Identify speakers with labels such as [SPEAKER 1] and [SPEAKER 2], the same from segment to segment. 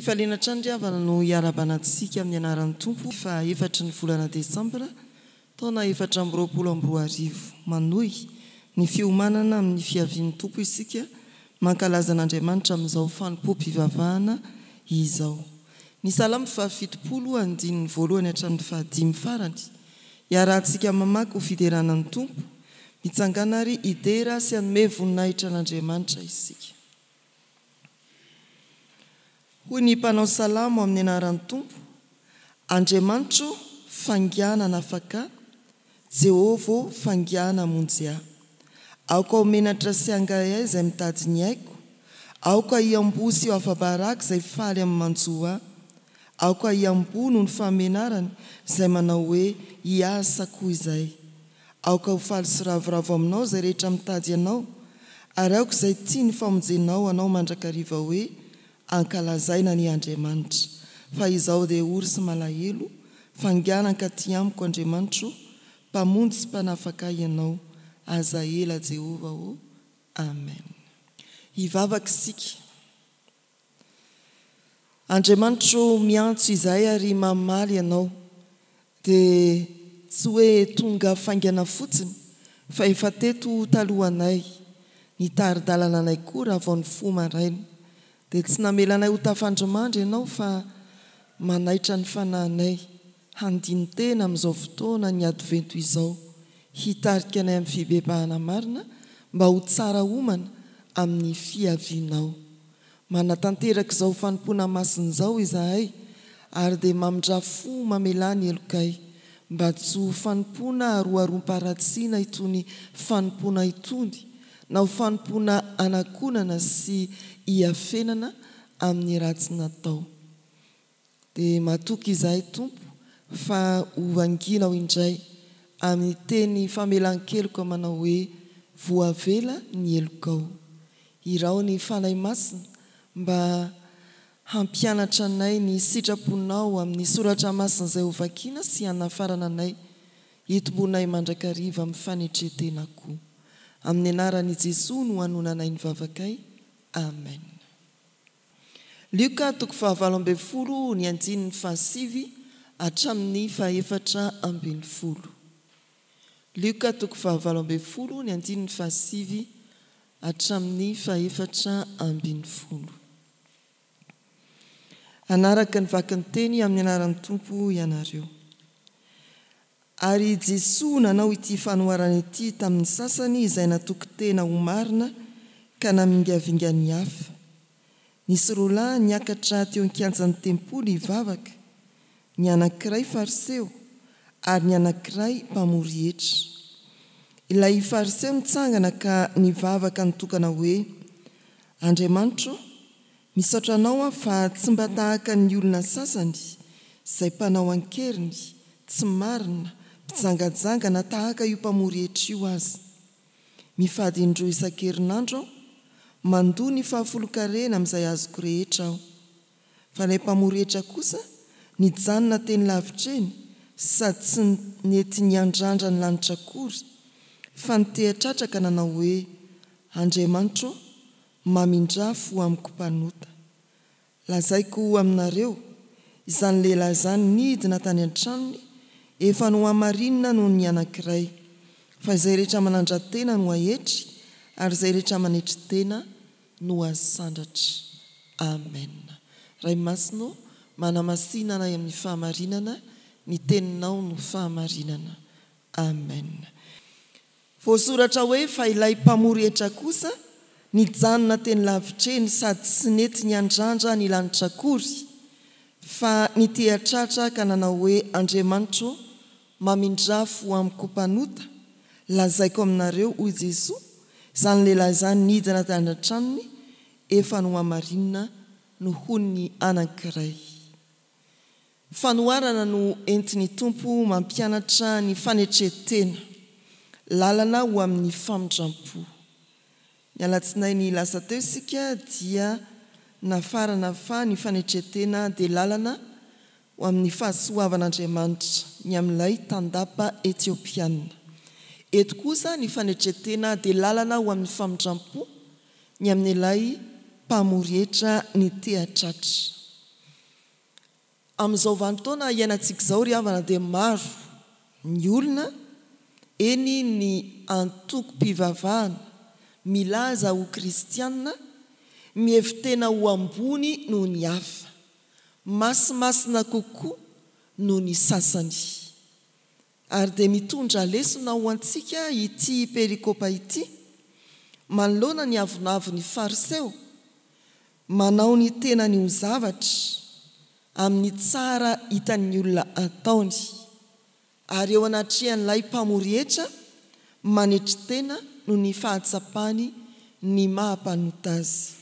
[SPEAKER 1] Am-pifaliana hatrany ry havana no hiarahabana antsika amin'ny anaran'ny Tompo faha efatry ny volana desambra taona 2024. Manohy ny fiomanana amin'ny fiavian'ny Tompo isika, mankalaza an'Andriamanitra amin'izao fanompoam-pivavahana izao. Ny Salamo faha 70 andininy voalohany hatramin'ny faha dimy farany, iarahantsika mamaky ho fiderana ny Tompo, mitsangàna ary hidera sy hanome voninahitra an'Andriamanitra isika. Hoy ny mpanao salamo amin'ny anaran'ny Tompo, Andriamanitro faingàna hanafaka ahy, Jehovah ô, faingàna hamonjy ahy. Aoka ho menatra sy hangahiahy izay mitady ny aiko, aoka hiamboho sy ho afa-baraka izay faly amin'ny manjo ahy. Aoka hiamboho noho ny fahamenarany izay manao hoe, Hiasa koa izay. Aoka ho faly sy ravoravo aminao izay rehetra mitady Anao, ary aoka izay tia ny famonjenao anao mandrakariva hoe, Ankalazaina anie Andriamanitra! Fa izaho dia ory sy malahelo, faingàna hankaty amiko Andriamanitro, Mpamonjy sy Mpanafaka ahy Ianao, aza ela Jehovah ô! Amen. Hivavaka isika. Andriamanitro ô miantso izahay ary mamaly Ianao dia tsy hoe tonga faingana fotsiny fa efa teto talohanay nitari-dalana anay koa raha vao nifoha maraina dia tsy namela anay ho tafandrimandry Ianao fa manaitra ny fanahinay handini-tena amin'izao fotoana ny advento izao hitarika anay amin'ny fibebahana marina mba ho tsara omana amin'ny fiavianao Manatanteraka izao fanompoana masina izao izahay ary dia mamindrà fo mamelà ny helokay, mba tsy ho fanompoana aroharoam-paharatsiana itony fanompoana itony, na ho fanompoana anakonana sy iafenana amin'ny ratsy natao. Dia matoky izahay Tompo fa ho vangianao indray amin'ny teny famelan-keloka manao hoe voavela ny helokao. Iraho ny Fanahy Masina mba hampianatra anay ny sitraponao amin'ny soratra masina izay ho vakiana sy hanafarana anay hitombonay mandrakariva amin'ny fanetren-tena koa. Amin'ny anaran'i Jesoa no anonanay ny vavakay. Amen. Lioka toko faha-18 ny andininy fahasivy hatramin'ny faha-14. Lioka toko faha-18 ny andininy fahasivy hatramin'ny faha-14. Hanaraka ny vakin-teny amin'ny anaran'ny Tompo ianareo. Ary i Jesoa nanao ity fanoharana ity tamin'ny sasany izay natoky tena ho marina ka namingavinga ny hafa. Nisy roa lahy niakatra teo an-kianjan'ny tempoly hivavaka, ny anankiray Fariseo ary ny anankiray mpamory hetra. Ilay Fariseo nitsangana ka nivavaka nitokana hoe, Andriamanitro ô, Misaotra anao aho fa tsy mba tahaka ny olona sasany izay mpanao an-keriny, tsy marina, mpijangajanga na tahaka io mpamory hetra io aza. Mifady indroa isan-kerinandro aho, mandoa ny fahafolon-karena amin'izay azoko rehetra aho. Fa ilay mpamory hetra kosa nijanona teny lavitra eny sady tsy nety niandrandra ny lanitra akory fa niteha-tratra ka nanao hoe, Andriamanitro ô, Mamindrà fo amiko mpanota. Lazaiko aminareo, izany lehilahy izany nidina tany an-tranony, efa nohamarinina noho ny anankiray. Fa izay rehetra manandra-tena no haetry, ary izay rehetra manetry tena no hasandratra. Amen. Ray Masina ô, manamasina anay amin'ny fahamarinana, ny Teninao no fahamarinana. Amen. Voasoratra hoe fa ilay mpamory hetra kosa nijanona teny lavitra eny sady tsy nety niandrandra ny lanitra akory fa niteha-tratra ka nanao hoe Andriamanitro ô mamindrà fo amiko mpanota, lazaiko aminareo hoy Jesoa, izany lehilahy izany nidina tany an-tranony efa nohamarinina nohon'ny anankiray. Fanoharana no entin'ny Tompo mampianatra ny fanetren-tena, lalana ho amin'ny famindram-po. Ny alatsinainy lasa teo isika dia nafarana fa ny fanetren-tena dia lalana ho amin'ny fahasoavan'Andriamanitra, ny amin'ilay tandapa Etiopiana. Eto kosa ny fanetren-tena dia lalana ho amin'ny famindram-po, ny amin'ilay mpamory hetra niteha-tratra. Amin'izao vanim-potoana iainantsika izao ry havana dia maro ny olona, eny ny antokom-pivavahana milaza ho kristiana, mihevi-tena ho ambony noho ny hafa, masimasina kokoa noho ny sasany. Ary dia mitondra lesona ho antsika ity perikopa ity, manoloana ny avonavon'ny Fariseo, manao ny tenany ho zavatra amin'ny tsara hitan'ny olona ataony, ary eo anatrehan'ilay mpamory hetra manetry tena noho ny fahatsapany ny maha-mpanota azy.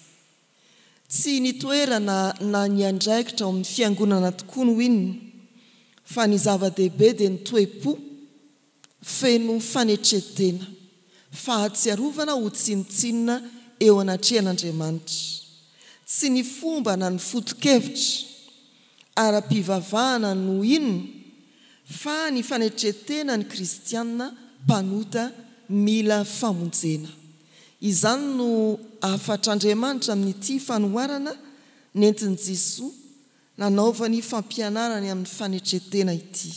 [SPEAKER 1] Tsy ny toerana na ny andraikitra ao amin'ny fiangonana tokoa no inona, fa ny zava-dehibe dia ny toe-po feno fanetren-tena, fahatsiarovana ho tsinontsinona eo anatrehan'Andriamanitra. Tsy ny fomba na ny foto-kevitra ara-pivavahana no inona, fa ny fanetren-tena ny kristiana mpanota mila famonjena. Izany no hafatr'Andriamanitra amin'ity fanoharana nentin'i Jesoa nanaovany fampianarany amin'ny fanetren-tena ity.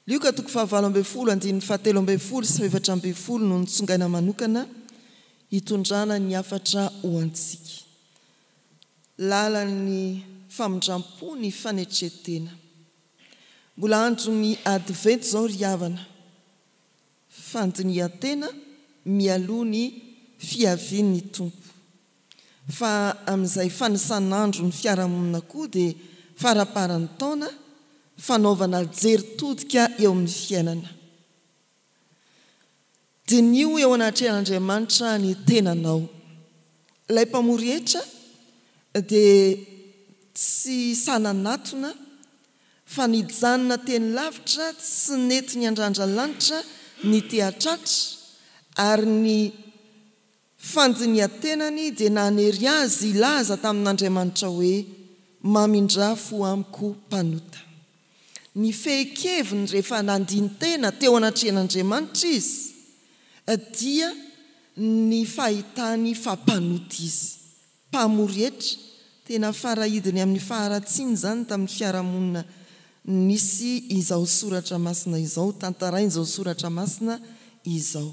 [SPEAKER 1] Lioka toko fahavalo ambin'ny folo andininy fahatelo ambin'ny folo sy fahefatra ambin'ny folo no notsongaina manokana hitondrana ny hafatra ho antsika. Lalan'ny famindram-po ny fanetren-tena. Mbola andron'ny Advento izao ry havana. Fandinihan-tena mialoha ny fiavian'ny Tompo. Fa amin'izay fanisan'andro ny fiarahamonina koa dia faramparan'ny taona, fanaovana jery todika eo amin'ny fiainana. Diniho eo anatrehan'Andriamanitra ny tenanao. Ilay mpamory hetra dia tsy sahy nanatona fa nijanona teny lavitra tsy nety niandrandra lanitra ny te-hatratra ary ny fandinihan-tenany dia nanery azy hilaza tamin'Andriamanitra hoe, Mamindrà fo amiko mpanota. Ny fehin-keviny rehefa nandini-tena teo anatrehan'Andriamanitra izy dia ny fahitany fa mpanota izy. Mpamory hetra, tena farahidiny amin'ny faharatsiana izany tamin'ny fiarahamonina nisy izao soratra masina izao, tantarain'izao soratra masina izao.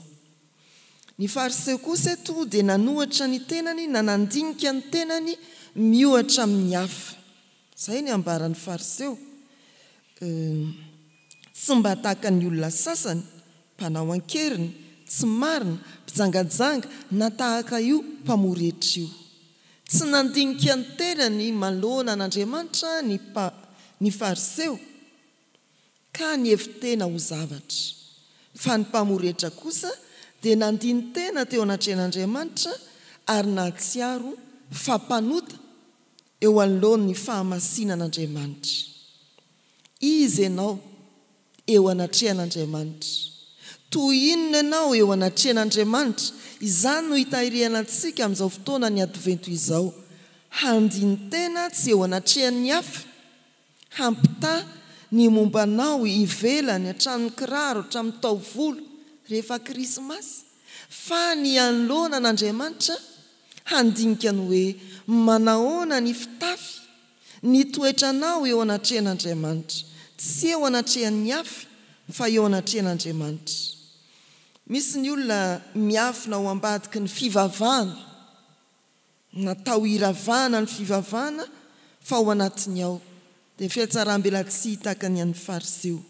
[SPEAKER 1] Ny Fariseo kosa eto dia nanohatra ny tenany na nandinika ny tenany miohatra amin'ny hafa. Izay ny ambaran'ny Fariseo. Tsy mba tahaka ny olona sasany, mpanao an-keriny, tsy marina, mpijangajanga, na tahaka io mpamory hetra io. Tsy nandinika ny tenany manoloana an'Andriamanitra ny ny Fariseo, ka nihevi-tena ho zavatra. Fa ny mpamory hetra kosa dia nandini-tena teo anatrehan'Andriamanitra ary nahatsiaro fa mpanota eo anoloan'ny fahamasinan'Andriamanitra. Iza ianao eo anatrehan'Andriamanitra? Toy inona ianao eo anatrehan'Andriamanitra? Izany no hitahirihana antsika amin'izao fotoanan'ny Advento izao, handini-tena tsy eo anatrehan'ny hafa, hampitaha ny momba anao ivelany hatramin'ny kiraro hatramin'ny taovolo rehefa Krismasy, fa ny hanoloana an'Andriamanitra handinika ny hoe manahoana ny fitafy, ny toetranao eo anatrehan'Andriamanitra, tsy eo anatrehan'ny hafa fa eo anatrehan'Andriamanitra. Misy ny olona miafina ao ambadiky ny fivavahana, natao hiravahana ny fivavahana fa ao anatiny ao dia fihatsaram-belatsihy tahaka ny an'ny Fariseo.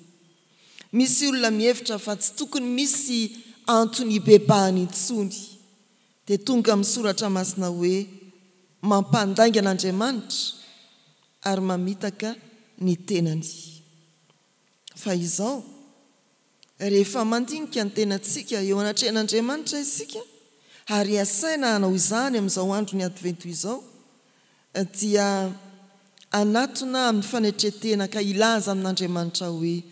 [SPEAKER 1] Misy olona mihevitra fa tsy tokony misy antony hibebahana intsony. Dia tonga amin'ny soratra masina hoe mampandainga an'Andriamanitra ary mamitaka ny tenany. Fa izao, rehefa mandinika ny tenantsika eo anatrehan'Andriamanitra isika, ary asaina hanao izany amin'izao andron'ny Advento izao, dia hanatona amin'ny fanetren-tena ka hilaza amin'Andriamanitra hoe,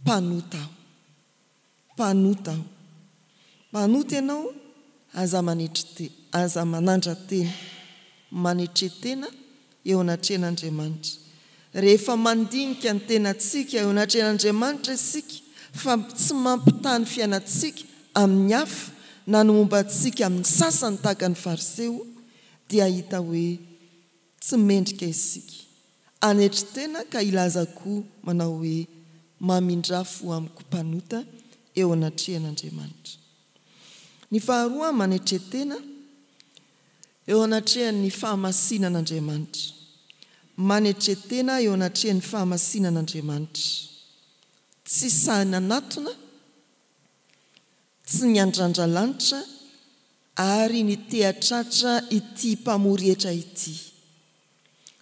[SPEAKER 1] Mpanota aho. Mpanota aho. Mpanota ianao, aza manetry te, aza manandra-tena. Manetre tena eo anatrehan'Andriamanitra. Rehefa mandinika ny tenantsika eo anatrehan'Andriamanitra isika fa tsy mampitaha ny fiainantsika amin'ny hafa na ny momba antsika amin'ny sasany tahaka ny Fariseo dia hahita hoe tsy mendrika isika. Hanetry tena ka hilaza koa manao hoe, Mamindrà fo amiko mpanota eo anatrehan'Andriamanitra. Ny faharoa, manetre tena eo anatrehan'ny fahamasinan'Andriamanitra. Manetre tena eo anatrehan'ny fahamasinan'Andriamanitra. Tsy sahy nanatona, tsy niandrandra lanitra ary niteha-tratra ity mpamory hetra ity.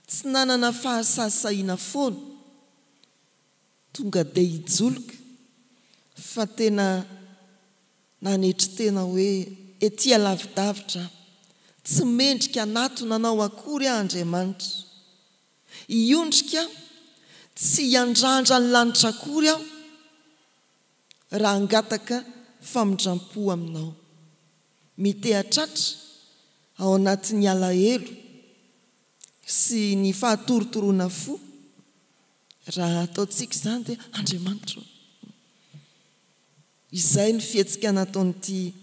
[SPEAKER 1] Tsy nanana fahasahisahiana foana, tonga dia hijoloka fa tena nanetry tena hoe ety alavidavitra aho, tsy mendrika hanatona anao akory aho Andriamanitra. Hiondrika aho, tsy hiandrandra ny lanitra akory aho raha hangataka famindrampo aminao. Miteha-tratra ao anatin'ny alahelo sy ny fahatorotoroana fo, raha ataontsika izany dia Andriamanitra ô! Izay ny fihetsika nataon'ity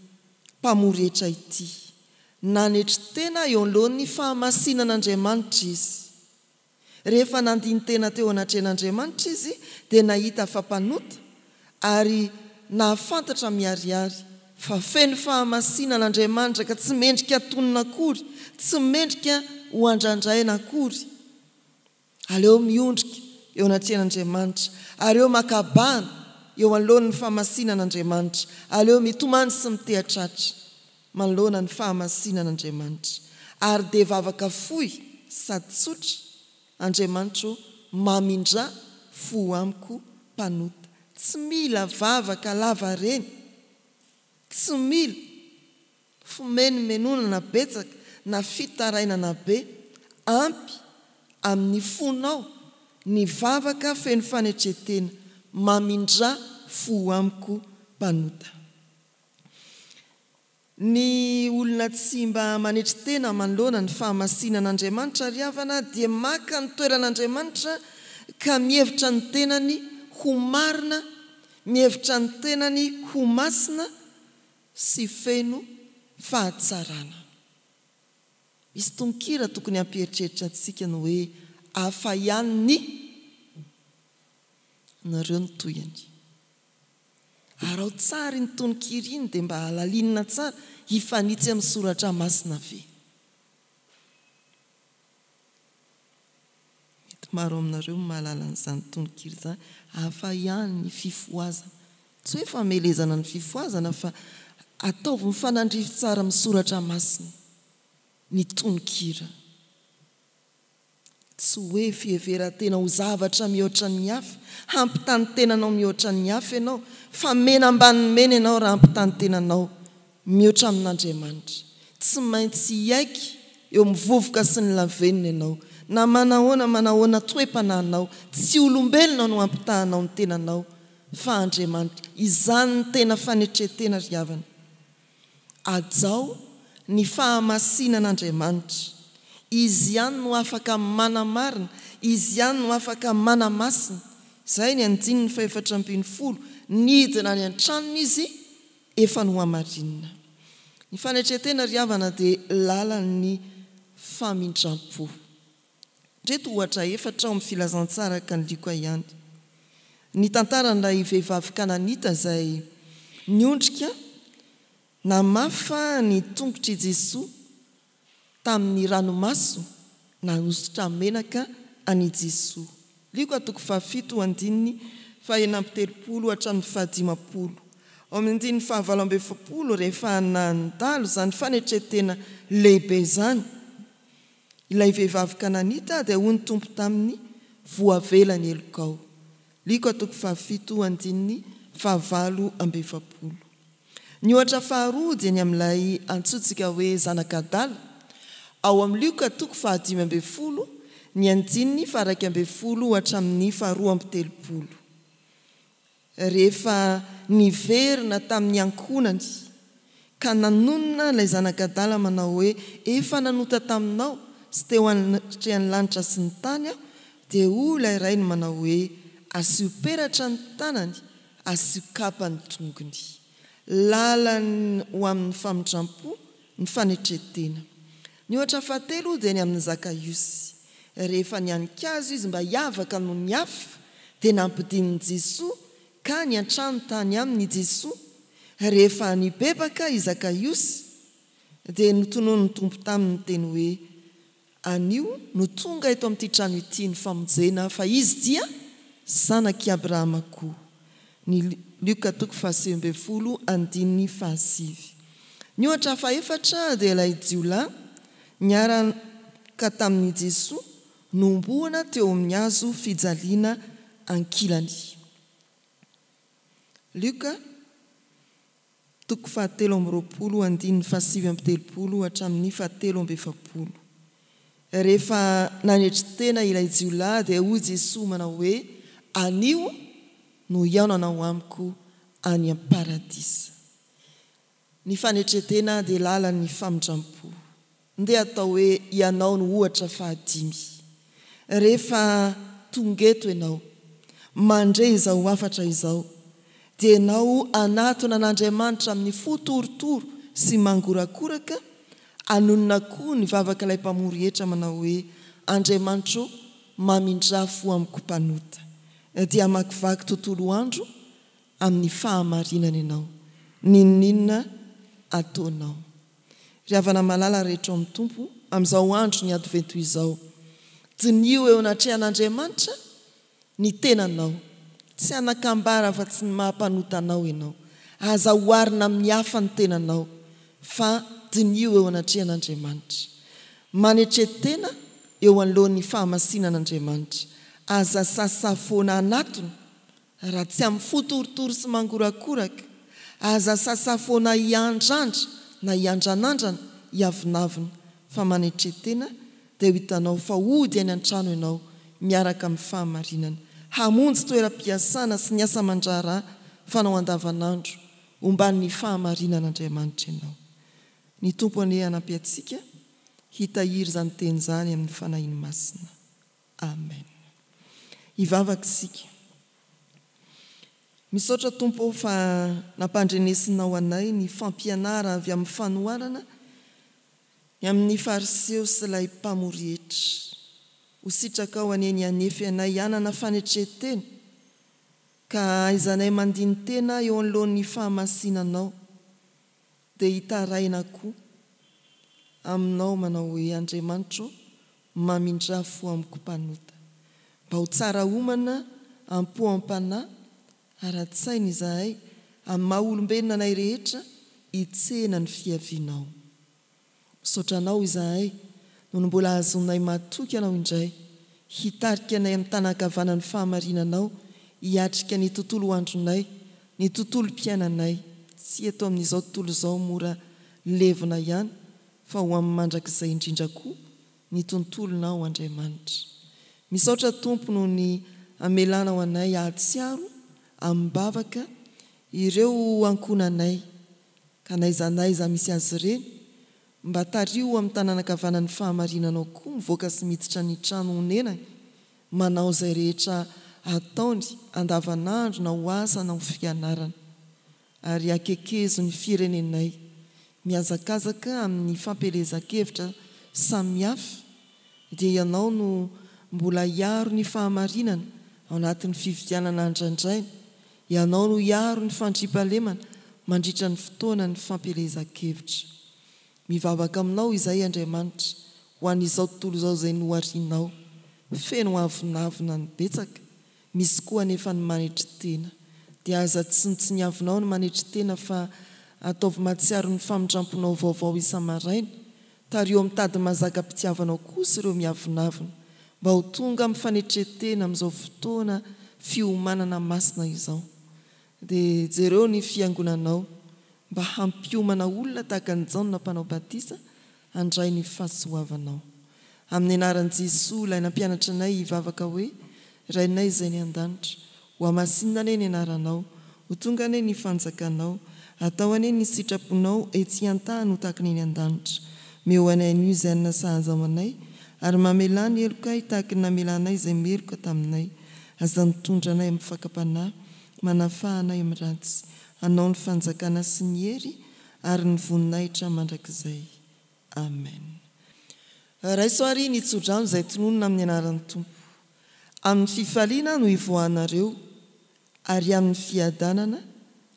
[SPEAKER 1] mpamory hetra ity. Nanetry tena eo anoloan'ny fahamasinan'Andriamanitra izy. Rehefa nandini-tena teo anatrehan'Andriamanitra izy dia nahita fa mpanota ary nahafantatra miharihary fa feno fahamasinana Andriamanitra ka tsy mendrika tonona akory, tsy mendrika ho andrandraina akory. Aleo miondrika eo anatrehan'Andriamanitra, aleo maka bana eo anoloan'ny fahamasinan'Andriamanitra, aleo mitomany sy miteha-tratra manoloana ny fahamasinan'Andriamanitra. Ary dia vavaka fohy sady tsotra, Andriamanitra ô, mamindrà fo amiko mpanota. Tsy mila vavaka lava reny, tsy mila fimenomenonana betsaka na fitarainana be, ampy amin'ny fonao ny vavaka feno fanetren-tena, mamindrà fo amiko mpanota. Ny olona tsy mba manetry tena manoloana ny fahamasinan'Andriamanitra ry havana dia maka ny toeran'Andriamanitra ka mihevitra ny tenany ho marina, mihevitra ny tenany ho masina sy feno fahatsarana. Misy tononkira tokony hampieritreritra antsika ny hoe hafa ihany ny nareo ny tohiny. Araho tsara iny tononkira iny dia mba halalinina tsara hifanitsy amin'ny soratra masina ve? Mety maro aminareo no mahalala an'izany tononkira izany. Hafa ihany ny fifohazana. Tsy hoe famelezana ny fifohazana fa ataovy mifanandrify tsara amin'ny soratra masina ny tononkira. Tsy hoe fiheveran-tena ho zavatra mihoatra ny hafa, hampitaha ny tenanao mihoatra ny hafa ianao, fa mena ambanin'ny mena ianao raha hampitaha ny tenanao mihoatra amin'Andriamanitra. Tsy maintsy hiaiky eo amin'ny vovoka sy ny lavenona ianao, na manahoana manahoana toe-panahinao, tsy olombelona no hampitahanao ny tenanao fa Andriamanitra. Izany ny tena fanetren-tena ry havana. Hajao ny fahamasinan'Andriamanitra. Izy ihany no afaka manamarina, Izy ihany no afaka manamasina. Izay ny andininy fahefatra ambin'ny folo, nidina any an-tranony izy efa nohamarinina. Ny fanetren-tena ry havana dia lalan'ny famindram-po. Indreto ohatra efatra ao amin'ny Filazantsara araka an'i Lioka ihany. Ny tantaran'ilay vehivavy Kananita izay niondrika namafa ny tongotr'i Jesoa tamin'ny ranomaso nanosotra menaka an'i Jesoa. Lioka toko fahafito andininy faha-36 hatramin'ny fahadimampolo. Ao amin'ny andininy fahavalo amby efapolo, rehefa nandalo izany fanetren-tena lehibe izany, Ilay vehivavy Kananita dia hoy ny Tompo taminy, Voavela ny helokao. Lioka toko fahafito andininy fahavalo amby efapolo. Ny ohatra faharoa dia ny amin'ilay antsointsika hoe zanak'adala, ao amin'ny Lioka toko fahadimy ambin'ny folo, ny andininy faha-iraika ambin'ny folo hatramin'ny faharoa amby telopolo. Rehefa niverina tamin'ny ankohonany ka nanonona ilay zanak'adala manao hoe, Efa nanota taminao sy teo anatrehan'ny lanitra sy ny tany aho, dia hoy ilay rainy manao hoe, Asio peratra ny tanany, asio kapa ny tongony. Lalany ho amin'ny famindram-po ny fanetren-tena. Ny ohatra fahatelo dia ny amin'i Zakaiosy. Rehefa nianika azy izy mba hiavaka noho ny hafa, dia nampidinin'i Jesoa ka niantrano tany aminy i Jesoa. Rehefa nibebaka i Zakaiosy, dia notononin'ny Tompo taminy ny teny hoe, Anio no tonga eto amin'ity trano ity ny famonjena fa izy dia zanak'i Abrahama koa. Ny Lioka toko fahasivy ambin'ny folo andininy fahasivy. Ny ohatra fahefatra dia ilay jiolahy niaraka tamin'i Jesoa nohomboana teo amin'ny hazo fijaliana ankilany. Lioka toko fahatelo amby roapolo andininy fahasivy amby telopolo hatramin'ny fahatelo amby efapolo. Rehefa nanetry tena ilay jiolahy dia hoy Jesoa manao hoe, Anio no hihaonanao amiko any am-paradisa. Ny fanetren-tena dia lalan'ny famindram-po. Ndeha atao hoe ianao no ohatra fahadimy. Rehefa tonga eto ianao, mandre izao hafatra izao, dia ianao hanatona an'Andriamanitra amin'ny fo torotoro sy mangorakoraka, hanonona koa ny vavak'ilay mpamory hetra manao hoe, Andriamanitra ô, mamindrà fo amiko mpanota. Dia hamakivaky tontolo andro amin'ny fahamarinana ianao, n'inon'inona ataonao. Ry havana malala rehetra ao amin'ny Tompo, amin'izao andro ny Advento izao, diniho eo anatrehan'Andriamanitra ny tenanao. Tsy hanan-kambara afa-tsy ny maha-mpanota anao ianao. Aza oharina amin'ny hafa ny tenanao, fa diniho eo anatrehan'Andriamanitra. Manetre tena eo anoloan'ny fahamasinan'Andriamanitra. Aza sasafoana hanatona Raha tsy amin'ny fo torotoro sy mangorakoraka, aza sasafoana hiandrandra na hiandranandrana, hiavonavona, fa manetre tena, dia ho hitanao fa hody any an-trano ianao miaraka amin'ny fahamarinana, hamonjy toeram-piasana sy ny asa aman-draharaha fanao andavanandro, omban'ny fahamarinan'Andriamanitra ianao. Ny Tompo anie hanampy antsika hitahiry izany teny izany amin'ny Fanahiny Masina. Amen. Hivavaka isika. Misaotra Tompo ô fa nampandrenesinao anay ny fampianara avy amin'ny fanoharana ny amin'ny Fariseo sy ilay mpamory hetra. Ho sitrakao anie ny hanefy anay hanana fanetren-tena ka hahaizanay mandini-tena eo anoloan'ny fahamasinanao dia hitaraina koa aminao manao hoe Andriamanitro ô mamindrà fo amiko mpanota. Mba ho tsara omana am-po am-panahy ara-tsaina izahay amin'ny maha olombelona anay rehetra hitsena ny fiavianao. Misaotra Anao izahay noho ny mbola ahazoanay matoky Anao indray hitarika anay amin'ny tanan-kavanan'ny fahamarinanao hiatrika ny tontolo andronay, ny tontolom-piainanay, tsy eto amin'izao tontolo izao mora levona ihany fa ho amin'ny mandrakizay indrindra koa ny tontolonao Andriamanitra. Misaotra Tompo noho ny amelanao anay hahatsiaro amim-bavaka ireo ankohonanay ka n'aiza n'aiza misy azy ireny mba tariho amin'ny tanàna-kavanan'ny fahamarinanao koa mivoaka sy miditra ny trano honenany manao izay rehetra ataony andavanandro na ho asa na ho fianarana. Ary akekezo ny firenenay mihazakazaka amin'ny fampielezan-kevitra samihafa dia ianao no mbola hiaro ny fahamarinana ao anatin'ny fifidianana andrandraina, ianao no hiaro ny fandriampahalemana mandritra ny fotoanan'ny fampielezan-kevitra. Mivavaka aminao izahay Andriamanitra ho an'izao tontolo izao izay noharianao. Feno avonavona ny betsaka, misy koa anefa ny manetry tena. Dia aza tsinontsiniavinao ny manetry tena fa ataovy mahatsiaro ny famindramponao vaovao isa-maraina. Tariho amin'ny tady mahazaka-pitiavanao kosa ireo miavonavona, mba ho tonga amin'ny fanetren-tena amin'izao fotoana fiomanana masina izao. Dia jereo ny fiangonanao mba hampiomana olona tahaka an'i Jaona Mpanao Batisa handray ny fahasoavanao. Amin'ny anaran'i Jesoa ilay nampianatra anay hivavaka hoe, Rainay izay any an-danitra, hohamasinina anie ny anaranao, ho tonga anie ny fanjakanao, atao anie ny sitraponao etsy an-tany ho tahaka ny eny an-danitra. Meo anay anio izay hanina sahaza ho anay, ary mamelà ny helokay tahaka ny namelanay izay meloka taminay. Aza mitondra anay amin'ny fakam-panahy, manafaha anay amin'ny ratsy. Anao ny fanjakana sy ny hery ary ny voninahitra mandrakizay. Amen. Raiso àry ny tsodrano izay tononina amin'ny anaran'ny Tompo. Amin'ny fifaliana no hivoahanareo, ary amin'ny fiadanana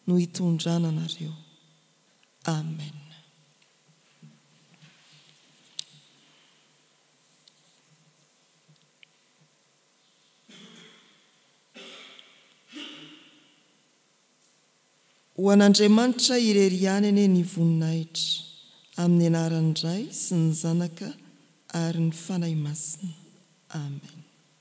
[SPEAKER 1] no hitondrana anareo. Amen. Ho an'Andriamanitra irery ihany anie ny voninahitra, amin'ny anaran'ny Ray sy ny Zanaka ary ny Fanahy Masina. Amen.